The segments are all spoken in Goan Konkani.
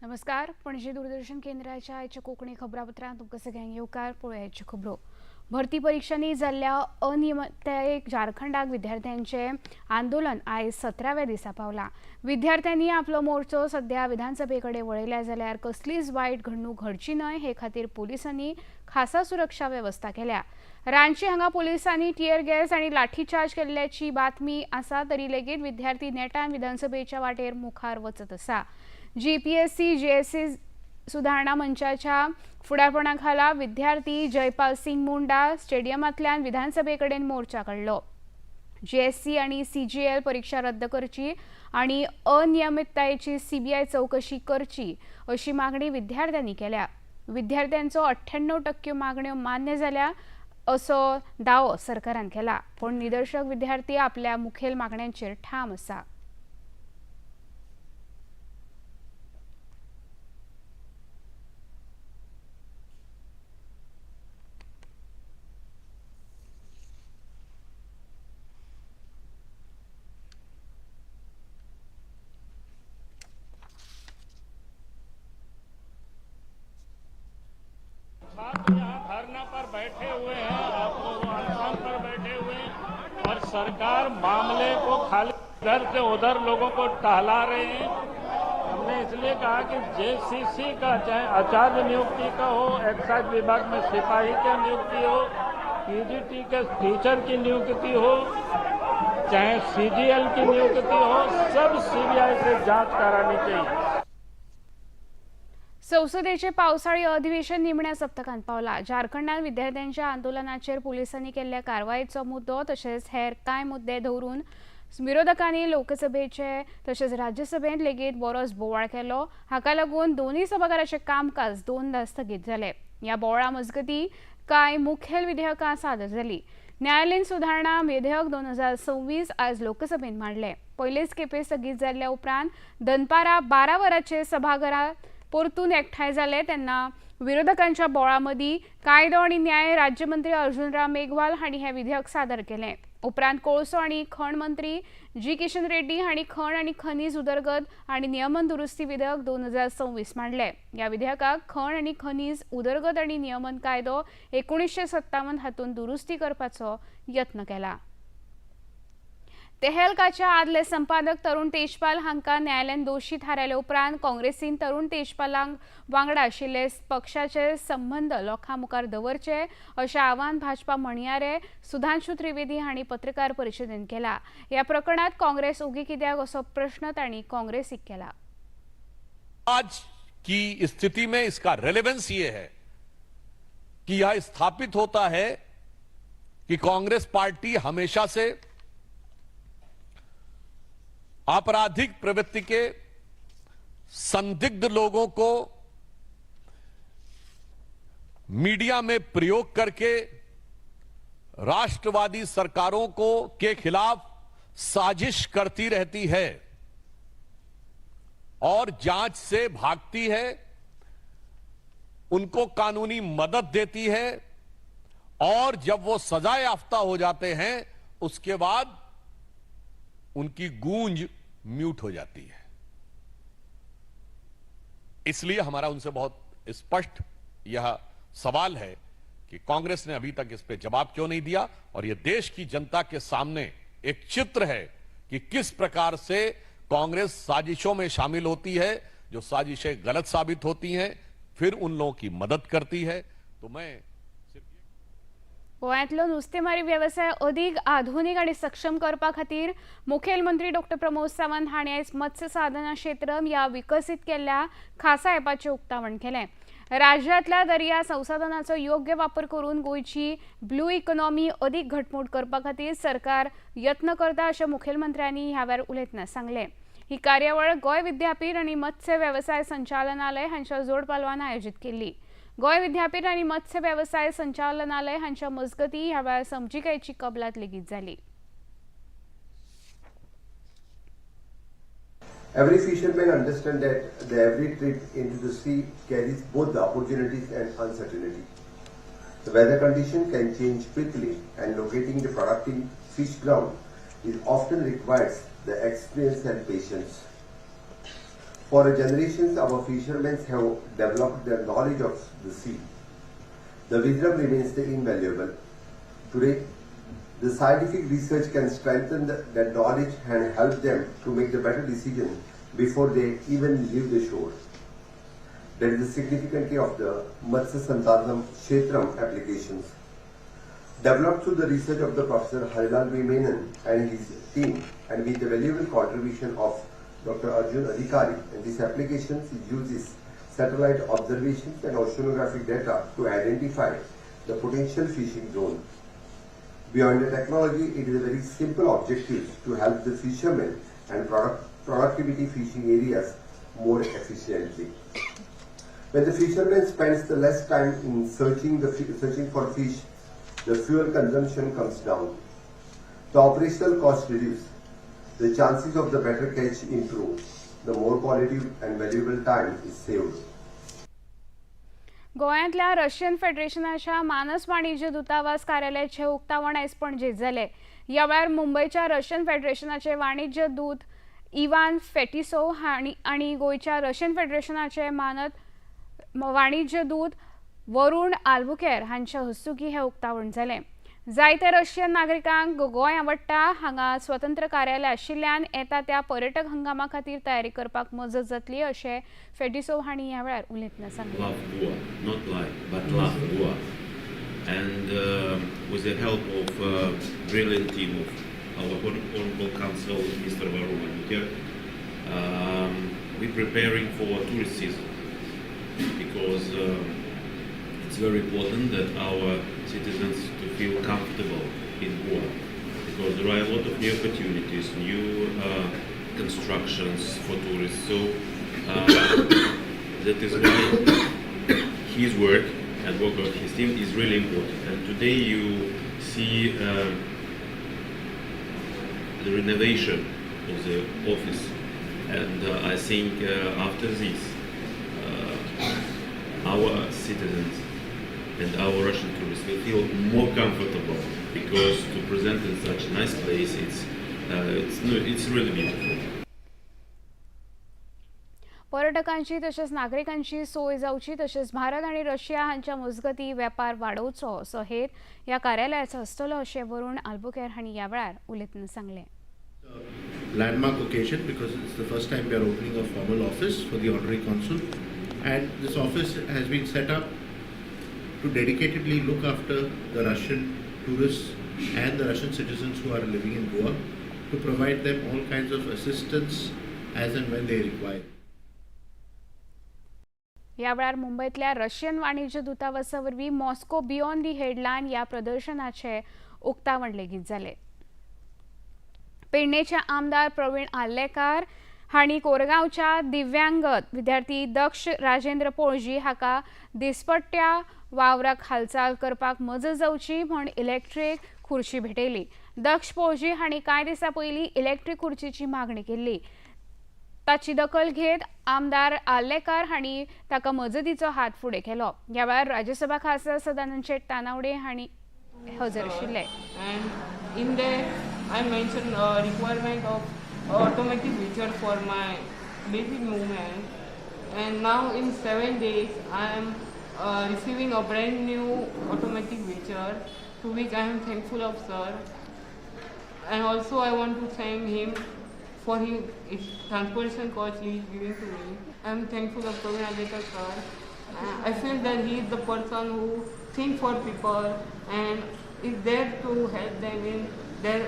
नमस्कार, पणजी दूरदर्शन केंद्राच्या आयच्या कोंकणी खबरापत्रांत तुमकां सगळ्यांक येवकार. पळोवया आयच्यो खबरो. भरती परिक्षांनी जाल्ल्या अनियमिततायेक झारखंडाक विद्यार्थ्यांचें आंदोलन आयज 17व्या दिसा पावलां. विद्यार्थ्यांनी आपलो मोर्चो सध्या विधानसभे कडेन वळयल्या जाल्यार कसलीच वायट घडणूक घडची न्हय हे खातीर पोलिसांनी खासा सुरक्षा वेवस्था केल्या. रांची हांगा पोलिसांनी टियर गॅस आनी लाठीचार्ज केल्ल्याची बातमी आसा, तरी लेगीत विद्यार्थी नेटान विधानसभेच्या वाटेर मुखार वचत आसा. जीपीएससी जेएससी सुधारणा मंचाच्या फुडारपणाखाला विद्यार्थी जयपाल सिंग मुंडा स्टेडियमांतल्यान विधानसभेकडेन मोर्चा काडलो. जीएससी आनी सीजीएल परिक्षा रद्द करची आनी अनियमिततायेची सीबीआय चवकशी करची अशी मागणी विद्यार्थ्यांनी केल्या. विद्यार्थ्यांचो 98% मागण्यो मान्य जाल्या असो दावो सरकारान केला, पूण निदर्शक विद्यार्थी आपल्या मुखेल मागण्यांचेर ठाम आसा. छात्र यहाँ धरना पर बैठे हुए हैं, आप लोग अनशन पर बैठे हुए हैं और सरकार मामले को खाली इधर से उधर लोगों को टहला रहे हैं। हमने इसलिए कहा कि जेसीसी का चाहे आचार्य नियुक्ति का हो, एक्साइज विभाग में सिपाही की नियुक्ति हो, पीजीटी के टीचर की नियुक्ति हो, चाहे सीजीएल की नियुक्ति हो, सब सीबीआई से जांच करानी चाहिए। संसदेचे पावसाळी अधिवेशन निमण्या सप्तकांत पावला. झारखंडात विद्यार्थ्यांच्या आंदोलनाचेर पोलिसांनी केल्ल्या कारवायेचो मुद्दो तशेंच हेर कांय मुद्दे दवरून विरोधकांनी लोकसभेचे तशेंच राज्यसभेंत लेगीत बरोच बोवाळ केलो. हाका लागून दोनूय सभाघराचें कामकाज दोनदा स्थगीत जालें. ह्या बोवाळा मजगतीं कांय मुखेल विधेयकां सादर जालीं. न्यायालयीन सुधारणा विधेयक 2026 आज लोकसभेंत मांडलें. पयलेच खेपे स्थगीत जाल्ल्या उपरांत दनपारां 12 वरांचेर सभाघरांत परतून एकठांय जाले तेन्ना विरोधकांच्या बोळा मदीं कायदो आनी न्याय राज्यमंत्री अर्जुन राम मेघवाल हांणी हें विधेयक सादर केलें. उपरांत कोळसो आनी खण मंत्री जी किशन रेड्डी हांणी खण आनी खनीज उदरगत आनी नियमन दुरुस्ती विधेयक 2026 मांडलें. ह्या विधेयकाक खण आनी खनीज उदरगत आनी नियमन कायदो 1957 हातूंत दुरुस्ती करपाचो यत्न केला. तेहलकाच्या आदले संपादक तरुण तेजपाल हांकां न्यायालयान दोशी थारायले उपरांत काँग्रेसीन तरुण तेजपालांक वांगडा आशिल्ले पक्षाचे संबंद लोकां मुखार दवरचे अशें आवाहन भाजपा म्हणयारे सुधांशु त्रिवेदी हांणी पत्रकार परिशदेंत केला. ह्या प्रकरणांत काँग्रेस ओगी कित्याक असो प्रश्न तांणी काँग्रेसीक केला. आज की स्थिति में इसका रेलेवेंस ये है कि यह स्थापित होता है कि कांग्रेस पार्टी हमेशा से आपराधिक प्रवृत्ति के संदिग्ध लोगों को मीडिया में प्रयोग करके राष्ट्रवादी सरकारों को के खिलाफ साजिश करती रहती है और जांच से भागती है, उनको कानूनी मदद देती है और जब वो सजा याफ्ता हो जाते हैं उसके बाद उनकी गूंज म्यूट हो जाती है। इसलिए हमारा उनसे बहुत स्पष्ट यह सवाल है कि कांग्रेस ने अभी तक इस पे जवाब क्यों नहीं दिया और यह देश की जनता के सामने एक चित्र है कि किस प्रकार से कांग्रेस साजिशों में शामिल होती है, जो साजिशें गलत साबित होती हैं फिर उन लोगों की मदद करती है। तो मैं गोंयांतलो नुस्तेमारी वेवसाय अदीक आधुनीक आनी सक्षम करपा खातीर मुखेलमंत्री डॉक्टर प्रमोद सावंत हांणी आयज मत्स्य साधना क्षेत्र ह्या विकसीत केल्ल्या खासा ॲपाचें उक्तावण केलें. राज्यांतल्या दर्या संसाधनाचो योग्य वापर करून गोंयची ब्लू इकॉनॉमी अदीक घटमूट करपा खातीर सरकार यत्न करता अशें मुखेलमंत्र्यांनी ह्या वेळार उलयतना सांगलें. ही कार्यावळ गोंय विद्यापीठ आनी मत्स्य वेवसाय संचालनालय हांच्या जोडपालवान आयोजीत केल्ली. गोंय विद्यापीठ आनी मत्स्य वेवसाय संचालनालय हांच्या मजगतीं ह्या वेळार समजिकायेची कबलात लेगीत जाली. Every fisherman understands that the every trip into the sea carries both the opportunities and uncertainty. The weather condition can change quickly and locating the productive fish ground is often requires the experience and patience. For generations, our fishermen have developed their knowledge of the sea. The wisdom remains the invaluable. Today, the scientific research can strengthen that knowledge and help them to make the better decision before they even leave the shore. That is the significance of the Matsya Samsadhan Kshetram applications. Developed through the research of the Professor Harilal V. Menon and his team, and with the valuable contribution of Dr. Arjun Adhikari, and these applications uses satellite observations and oceanographic data to identify the potential fishing zone. Beyond the technology, it is a very simple objective to help the fishermen and productivity fishing areas more efficiently. When the fisherman spends the less time in searching for fish, the fuel consumption comes down. The operational cost reduce. The chances of the better catch improve. The more quality and valuable time is saved. गोंयांतल्या रशियन फेडरेशनाच्या मानस वाणिज्य दूतावास कार्यालयाचे उक्तावण आयज पणजेत जालें. ह्या वेळार मुंबयच्या रशियन फेडरेशनाचे वाणिज्य दूत इवान फेटिसोव हांणी आनी गोंयच्या रशियन फेडरेशनाचे मानद वाणिज्य दूत वरुण आल्बुकेर हांच्या हस्तुकीं हें उक्तावण जालें. जायते रशियन नागरिकांक गोंय आवडटा. हांगा स्वतंत्र कार्यालय आशिल्ल्यान येता त्या पर्यटक हंगामा खातीर तयारी करपाक मजत जातली, अशें फेटिसोव हांणी ह्या वेळार उलयतना सांगलें. Love Goa, not like, but love Goa. And with the help of brilliant team of our honorable consul, Mr. Varun Albuquerque, we're preparing for tourist season because it's very important that our citizens to feel comfortable in Goa because there are a lot of new opportunities, new constructions for tourists. So that is why his work and work of his team is really important. And today you see the renovation of the office, and I think after this, our citizens and our Russian tourists will feel more comfortable because to present in such a nice place, it's no, it's really beautiful. पर्यटकांची तशेंच नागरिकांची सोय जावची तशेंच भारत आनी रशिया हांच्या मजगती वेपार वाडोवचो असो हेत ह्या कार्यालयाचो आसतलो, अशें वरुण आल्बुकेर हांणी ह्या वेळार उलयतना सांगलें. Landmark occasion because it's the first time we are opening a formal office for the honorary consul, and this office has been set up to dedicatedly look after the Russian tourists and the Russian citizens who are living in Goa, to provide them all kinds of assistance as and when they require. ह्या वेळार मुंबयतल्या रशियन वाणिज्य दूतावासा वरवीं मॉस्को बियॉन्ड the headline ह्या प्रदर्शनाचे उक्तावण लेगीत जालें. पेडणेचे आमदार प्रवीण आर्लेकार हांणी कोरगांवच्या दिव्यांगत विद्यार्थी दक्ष राजेंद्र पोळजी हाका दिसपट्ट्या वावराक हालचाल करपाक मजत जावची म्हूण इलेक्ट्रीक खुर्ची भेटयली. दक्ष पोळजी हांणी कांय दिसां पयलीं इलेक्ट्रीक खुर्चीची मागणी केल्ली. ताची दखल घेत आमदार आर्लेकार हांणी ताका मजतीचो हात फुडें केलो. ह्या वेळार राज्यसभा खासदार सदानंद शेट तानावडे हांणी हजर आशिल्ले. And in there I mentioned a requirement of automatic wheelchair for my basic movement, and now in 7 days I am receiving a brand new automatic wheelchair, to which I am thankful of sir. And also I want to thank him for his transportation cost he is giving to me. I am thankful of Praveen Arlekar sir. I feel that he is the person who think for people and is there to help them in their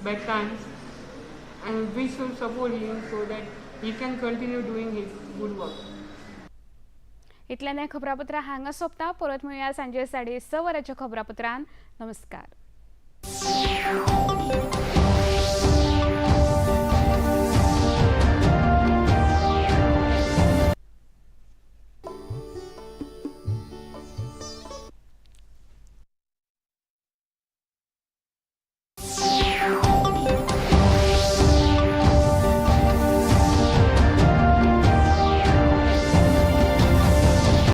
bad times, and we should support him so that he can continue doing his good work. इतल्यान हें खबरापत्र हांगा सोंपता. परत मेळुया सांजे 6:30 वरांच्या खबरापत्रान. नमस्कार.